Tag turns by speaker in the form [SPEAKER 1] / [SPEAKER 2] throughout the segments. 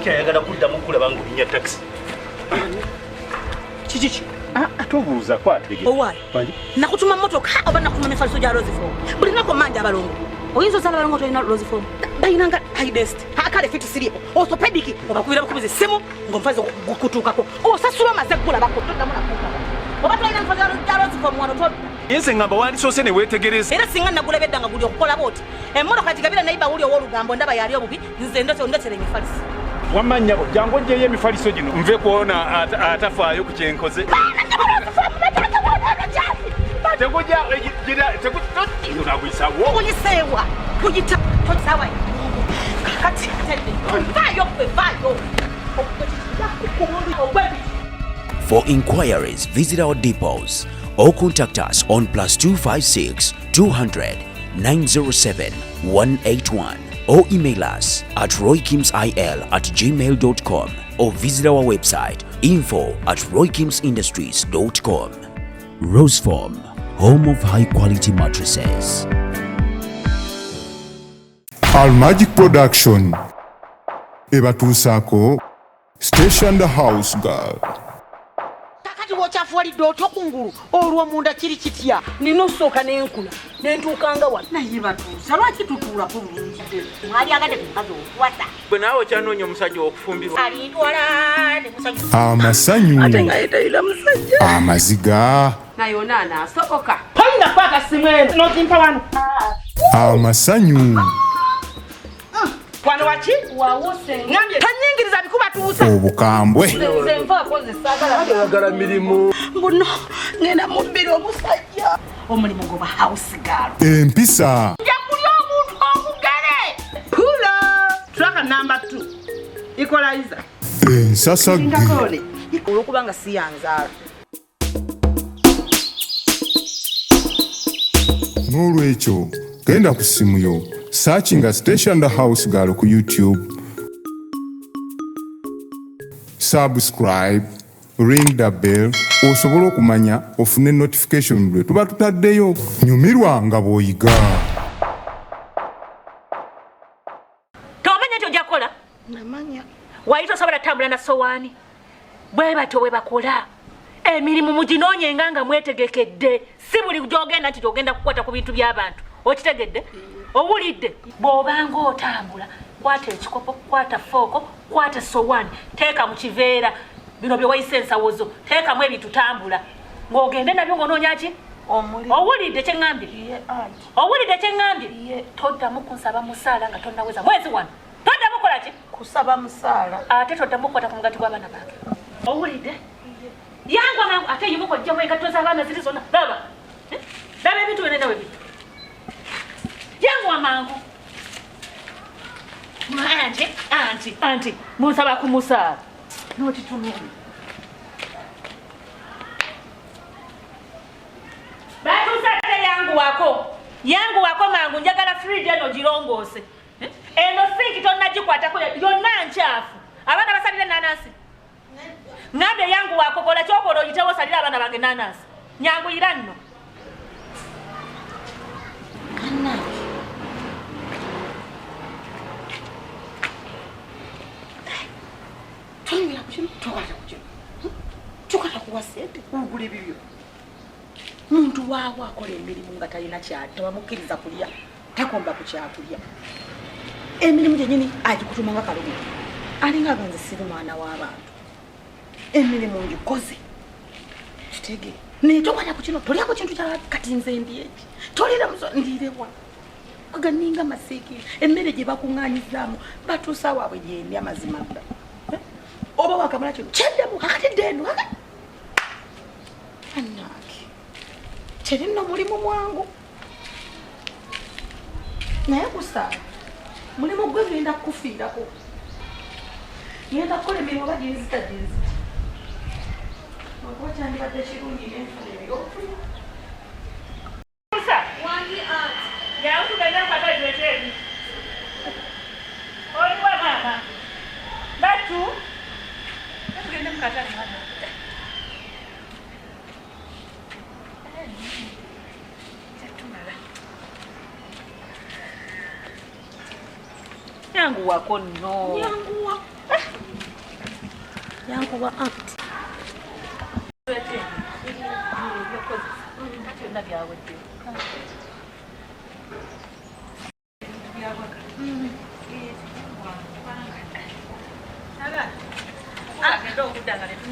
[SPEAKER 1] Sikyayagala kuddamu kulaba ng'olinnya takisi. Kiki? Tobuuza kwatege.
[SPEAKER 2] Owaaye. Nakutuma mmotoka oba nakutuma mifaliso gya Roseform. Buli lunaku mmanja abalongo. Oyinza ozaala abalongo tolina Roseform. Balina nga high density. Akale fit siriiko. Orthopedic obakubira bukubizi ssimu ng'omufaliso gukutuukako. Osasula omaze kugulabako toddamu nakuukako. Oba tolina mifaliso gya Roseform wano todda.
[SPEAKER 3] Nze ngamba wandisoose ne weetegereza.
[SPEAKER 2] Era singa nagulabye dda nga guli okukola bw'oti. Emmotoka gigabira nayiba wuli ow'olugambo ndaba yali obubi nze ndetera emifaliso.
[SPEAKER 3] Wamma nnyabo jangu oggyeyo emifaliso gino nve kwona atafaayo ku kye nkoze.
[SPEAKER 2] Tegujaonaguyisawo. Kuyita tosawa kakati vaayo gwe vaayo.
[SPEAKER 4] For inquiries, visit our depots or contact us on +256 200 907 181 or email us at roykimsil@gmail.com or visit our website info@roykimsindustries.com. Roseform, home of high quality mattresses.
[SPEAKER 5] Almagic Production ebatuusaako Station the House Girl.
[SPEAKER 6] Kakati wokyafuwalidde otyo kungulu olwo munda kiri kitya?
[SPEAKER 2] Nina osooka nenkula nentuukanga wano.
[SPEAKER 6] Naye batuusa lwaki tutuulako bulungi?
[SPEAKER 2] Mwali agadde ku mukazi okuwasa.
[SPEAKER 7] Gwe naawe okyanoonya omusajja okufumbirwa.
[SPEAKER 2] Alintwala ne musajja.
[SPEAKER 5] Amasanyu,
[SPEAKER 2] Ate nga yetalina musajja.
[SPEAKER 5] amaziga,
[SPEAKER 8] Naye onaana asoboka.
[SPEAKER 6] Toyina kukwata simu eno n'ogimpa wano.
[SPEAKER 5] Amasanyu,
[SPEAKER 6] Wano waki?
[SPEAKER 8] Wawuse.
[SPEAKER 6] Ngambye tanyingiriza bikubatuusa.
[SPEAKER 5] Obukambwe,
[SPEAKER 8] Nze nvaako nze saagala.
[SPEAKER 1] Ayagala mirimu.
[SPEAKER 2] Mbuno ngenda mubbira omusajja. Omulimu gwa house girl.
[SPEAKER 5] Empisa,
[SPEAKER 6] Nja kulya omuntu omugere. Pulo. Track number 2. Equalizer.
[SPEAKER 5] Ensasagge.
[SPEAKER 6] Ndakone. Olwokubanga si yanzaala.
[SPEAKER 5] N'olwekyo genda ku ssimu yo searchinga Station the House Girl ku YouTube, subscribe, ring the bell osobole okumanya ofune notification lwe tuba tutaddeyo. Nyumirwa nga bw'oyiga.
[SPEAKER 9] Tomanya nti ojja kukola?
[SPEAKER 2] Namanya.
[SPEAKER 9] Wali tosobola tutambula na sowaani. Bwe batyo bwe bakola. Emirimu muginoonyenga nga mwetegekedde. Si buli gy'ogenda nti gy'ogenda kukwata ku bintu by'abantu. Okitegedde? Owulidde? Bw'obanga otambula, kwata ekikopo, kwata fooko, kwata sowaani, teeka mu kiveera. Bino bye wayise ensawo zo, teekamu ebintu tambula. Ng'ogende nabyo ng'onoonya ki? Owulidde kye ŋŋambye? Owulidde kye ŋŋambye? Toddamu kunsaba musaala nga tonnaweza mwezi wano. Toddamu kukola ki?
[SPEAKER 6] Kusaba musaala.
[SPEAKER 9] Ate toddamu kukwata ku mugati gw'abaana bange. Owulidde? Yangwa mangu ate yimuka ojjamu engatto z'abaana ziri zonna. Laba. Laba ebintu byonna nawe bintu. Yanguwa mangu. Anti, anti, anti, munsaba ku musaala. N'okitunuulira. Batuusa ate yanguwako. Yanguwako mangu njagala fridge eno girongoose. Eno sinki tonnagikwatako yonna nkyafu. Abaana basalira ennaanansi. Ngambye yanguwako kola ky'okola oyitewo osalire abaana bange ennaanansi. Nyanguyira nno.
[SPEAKER 6] Toyingira ku kino, tokwata ku kino. Tokwata kuwa ssente, ogula ebibyo. Muntu waawo akola emirimu nga talina kyali, tebamukkiriza kulya, takomba ku kyakulya. Emirimu gyennyini agikutuma nga kalubu. Alinga aganze siri mwana w'abantu. Emirimu ngikoze. Kitege. Naye tokwata ku kino, tolya ku kintu kya kati nze ndi eki. Tolira muso ndiirewa. Kuga ninga masiiki, emmere gye bakuŋŋaanyizaamu batuusa waabwe gyendya mazima ddala. Oba wakamala kino kyeddemu kakati dda eno kakati. Bannange, kiri nno mulimu mwangu. Naye kusaala mulimu gwe ngenda kukufiirako. Ngenda kukola emirimu oba ginzita ginzita. Okuba kyandibadde kirungi nenfuna ebyokulya.
[SPEAKER 8] Wangi aunt.
[SPEAKER 9] Jangu tugende mu katale tuleete ebintu. Oliwa maama? Batu? Tugende mu katale maama. Tetumala. Yanguwako nno.
[SPEAKER 6] Yanguwa.
[SPEAKER 2] Yankuwa anti.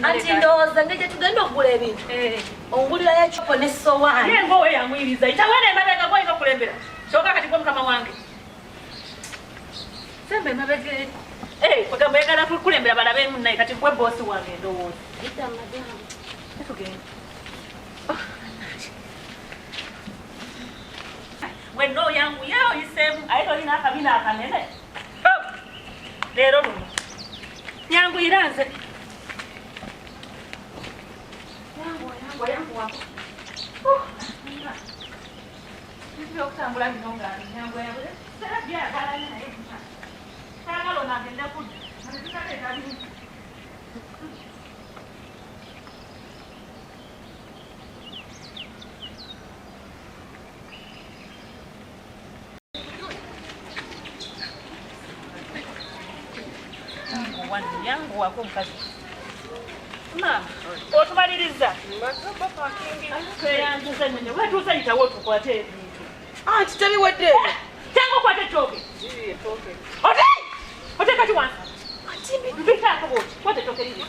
[SPEAKER 2] Anti ndowooza engeri gye tugenda okugula ebintu ongulirayo ecupa n'essowaani.
[SPEAKER 9] Ye ng'owe yamuyiriza itawena emabega gw'olina okulembera kyokka kati gwe mukama wange semba emabega eri. Kwegamba oyagala kukulembera balabe munnaye kati gwe boosi wange ndowooza. Tugenda. Wenna oyanguye oyiseemu aye tolina akabina akanene. Leero luno nyanguyira nze. Yanguwa, yanguwa, yanguwa. Nzira okutambula bino nga nyanguwa yanguwa. Sera byagala nnyo naye saagala ono agende kudda. Tuzaleeta bingi. Yanguwako omukazi. Maama, otumaliriza. Tweyanziza nnyo. Wetuuse yitawo tukwate ebintu.
[SPEAKER 2] Anti tebiwedde.
[SPEAKER 9] Jangu okwate ettooke. Ote! Ote kati wansi. Mpitaako bw'oti. Kwata ettooke liri.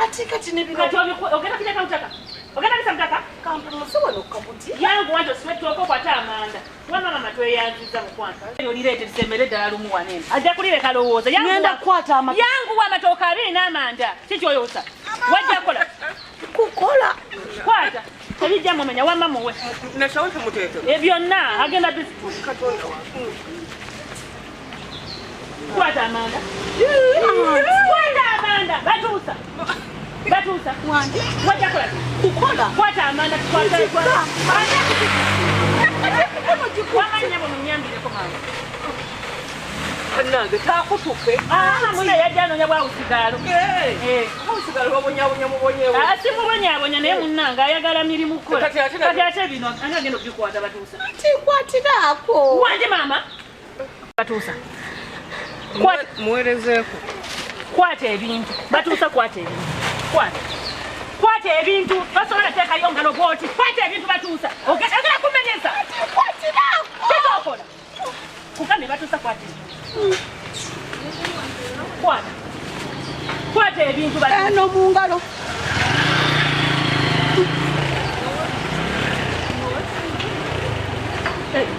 [SPEAKER 2] Ate kati ne bino.
[SPEAKER 9] Kati ogenda kuteeka mu ttaka. Ogenda bisa mu ttaka?
[SPEAKER 2] Kampumuze wano ku kabuti.
[SPEAKER 9] Yanguwa nti osibe ettooke okwate amanda. Wamma maama tweyanziza mukwano. Eyo lireete lisembere ddala lumu wano eno. Ajja kulireka lowooza.
[SPEAKER 2] Ngenda kukwata amata.
[SPEAKER 9] Yanguwa amatooke abiri n'amanda. Ki ky'oyosa? Wajja kukola.
[SPEAKER 2] Kukola.
[SPEAKER 9] Kwata. Tebijja mumenya wamma muwe.
[SPEAKER 7] Nashauri muteeke.
[SPEAKER 9] Byonna agenda bisitula.
[SPEAKER 7] Katonda wange.
[SPEAKER 9] Kwata amanda. Kwata amanda. Batuusa. Batuusa.
[SPEAKER 2] Wange.
[SPEAKER 9] Wajja kukola.
[SPEAKER 2] Kukola.
[SPEAKER 9] Kwata amanda tukwate. Wamma nnyabo munnyambireko maama.
[SPEAKER 7] Nange taakutuke.
[SPEAKER 9] Muna yajja anoonya bwawusigaalo.
[SPEAKER 7] Awusigaalo babonyabonya mubonyewo.
[SPEAKER 9] Si mubonyabonya naye munnange ayagala mirimu kukola. Kati ate bino ani agenda okubikwata Batuusa?
[SPEAKER 2] Ntikwatiraako.
[SPEAKER 9] Wanje maama. Batuusa.
[SPEAKER 7] Muweerezeeko.
[SPEAKER 9] Kwata ebintu. Batuusa kwata ebintu. Kwata. Kwata ebintu. Basobola teekayo ngalo bw'oti. Kwata ebintu Batuusa. Ogenda kumenyesa.
[SPEAKER 2] Ntikwatiraako.
[SPEAKER 9] Kikyokola. Kugambe Batuusa kwata ebintu. Kwata. Kwata ebintu Batuusa.
[SPEAKER 2] Eno mu ngalo.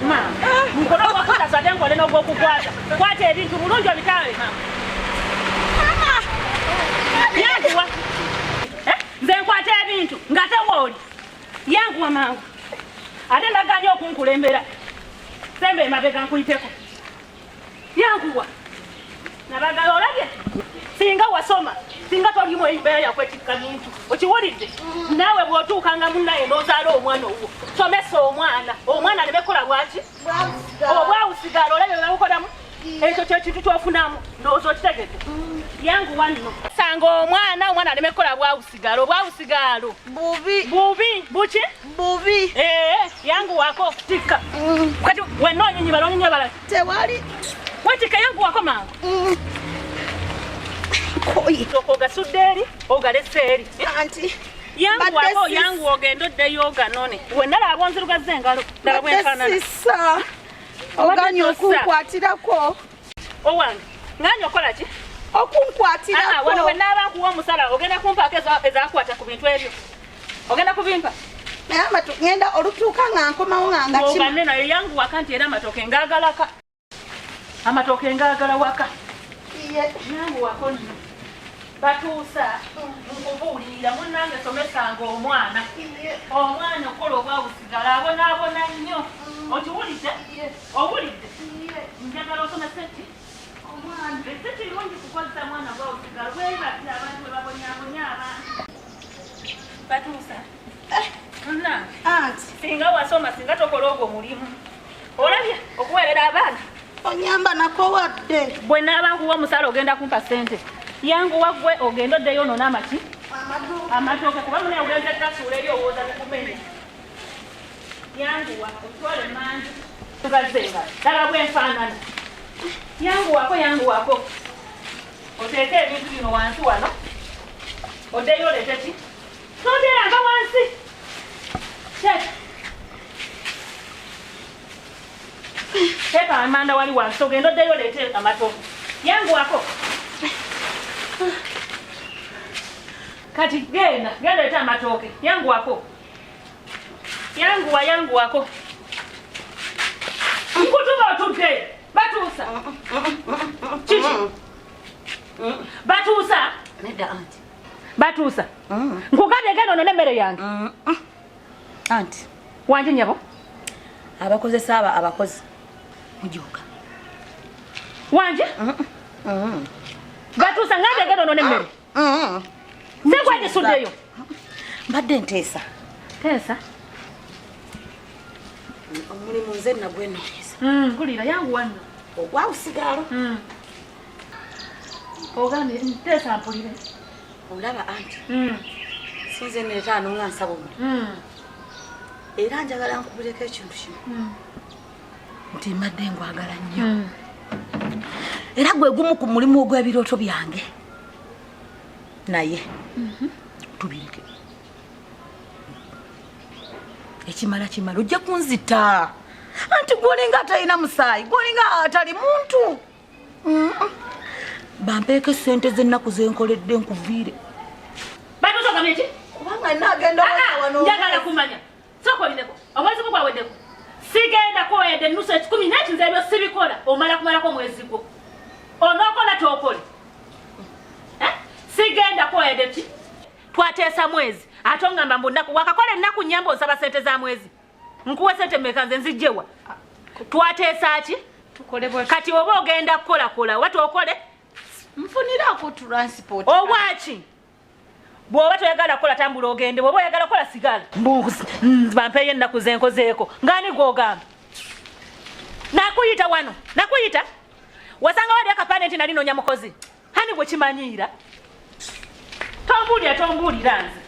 [SPEAKER 9] Maama, mukono gwakukwata ate nkole n'ogw'okukwata. Kwata ebintu bulungi obitawe maama. Yanguwa. Nze nkwata ebintu ng'ate wooli. Yanguwa mangu. Ate nagaanye okunkulembera. Semba emabega nkuyiteko. Yanguwa. Nabagala olabye? Singa wasoma, singa tolimu embeera yakwetikka bintu. Okiwulidde? Naawe bw'otuukanga munnaye n'ozaala omwana owuwo. Somesa omwana. Omwana aleme kukola bwaki? Obwawusigala olabye bwe babukolamu? Ekyo kye kintu ky'ofunamu. Ndowooza okitegedde. Yanguwa nno. Sanga omwana, omwana aleme kukola bwawusigala. Obwawusigalo.
[SPEAKER 2] Bubi.
[SPEAKER 9] Bubi. Buki?
[SPEAKER 2] Bubi.
[SPEAKER 9] Yanguwako. Tikka. Kati wenna onyinyibala, onyinyibala.
[SPEAKER 2] Tewali.
[SPEAKER 9] Wetikka yanguwako mangu. Sooka ogasudde eri, ogalese eri.
[SPEAKER 2] Anti.
[SPEAKER 9] Yanguwako, yanguwa ogende oddeyo oganone. Wenna laba bw'onzirugazza engalo. Laba bwe nfaanana.
[SPEAKER 2] Sisa. Oganye okunkwatirako.
[SPEAKER 9] Owange, nganye okola ki?
[SPEAKER 2] Okunkwatirako.
[SPEAKER 9] Wano bwe naaba nkuwa omusala ogenda kumpaako ezakwata ku bintu ebyo. Ogenda kubimpa?
[SPEAKER 2] Naye ngenda olutuuka nga nkomawo nga nga kima.
[SPEAKER 9] Ogane nayo yanguwaka nti era amatooke ngaagalaka. Amatooke ngaagala waka. Yanguwako nno. Batuusa nkubuulirira munnange somesanga omwana. Omwana okukola obwawusigala abonaabona nnyo. Okiwulidde? Owulidde? Njagala osomese ki? Si kirungi kukozesa mwana gwawusigala weebakira abantu bwe babonyaabonya abantu. Batuusa. Munnange.
[SPEAKER 2] Anti.
[SPEAKER 9] Singa wasoma singa tokola ogwo mulimu. Olabye okuweerera abaana.
[SPEAKER 2] Onyamba nako wadde.
[SPEAKER 9] Bwe naaba nkuwa omusala ogenda kumpa ssente. Yanguwa ggwe ogende oddeyo onoone amaki? Amatooke kuba munne ogenze gasuula eri owooza bikumenya. Yanguwa otwale emanju. Tugazze engalo. Laba bwe nfaanana. Yanguwako, yanguwako. Oteeke ebintu bino wansi wano. Oddeyo oleete ki? Tonderanga wansi. Teeka. Teeka amanda wali wansi ogenda oddeyo oleete amatooke. Yanguwako. Kati genda, genda oleete amatooke. Yanguwako. Yanguwa, yanguwako. Nkutuma otudde. Batuusa. Kiki? Batuusa.
[SPEAKER 2] Nedda anti.
[SPEAKER 9] Batuusa. Nkugambye genda onone emmere yange.
[SPEAKER 2] Anti.
[SPEAKER 9] Wangi nnyabo.
[SPEAKER 2] Abakozesa abo abakozi mujooga.
[SPEAKER 9] Wangi? Batuusa ngambye genda onone emmere. Sigwagisuddeyo.
[SPEAKER 2] Mbadde nteesa.
[SPEAKER 9] Teesa?
[SPEAKER 2] Omulimu nze nagwenoonyeza.
[SPEAKER 9] Mpulira yanguwa nno.
[SPEAKER 2] Ogwawusigaalo.
[SPEAKER 9] Ogambye nteesa mpulire.
[SPEAKER 2] Olaba anti. Sinze nneetaano nga nsaba omulimu. Era njagala nkubireko ekintu kino. Nti mbadde nkwagala nnyo. Era gwe gumu ku mulimu ogw'ebirooto byange. Naye tubireke. Ekimala kimala ojja kunzita. Anti gw'olinga atalina musaayi, gw'olinga atali muntu. Bampeeko essente z'ennaku ze nkoledde nkuviire.
[SPEAKER 9] Batuusa ogambye ki?
[SPEAKER 2] Kubanga nnaagenda wano.
[SPEAKER 9] Njagala kumanya. Sooka olineko. Omwezi gwo gwaweddeko. Sigenda kuwedde ennusu 10 n'ekintu ebyo sibikola. Omala kumalako omwezi gwo. Onookola t'okole. Sigenda kuwedde ki? Twateesa mwezi. Ate ongamba mbu nnaku wakakola ennaku nnya mbu onsaba ssente za mwezi. Nkuwe ssente mmeka nze nzijje wa? Twateesa ki? Kati oba ogenda kukolakola oba t'okole?
[SPEAKER 6] Nfunirako transport.
[SPEAKER 9] Obwaki? Bw'oba toyagala kukola tambula ogende, bw'oba oyagala kukola sigala. Mbu bampeeyo ennaku ze nkozeeko. Ng'ani gw'ogamba? Nakuyita wano, nakuyita. Wasanga wali akapande nti nali noonya mukozi. Hani gwe kimanyiira? Tombuulira, tombuulira nze.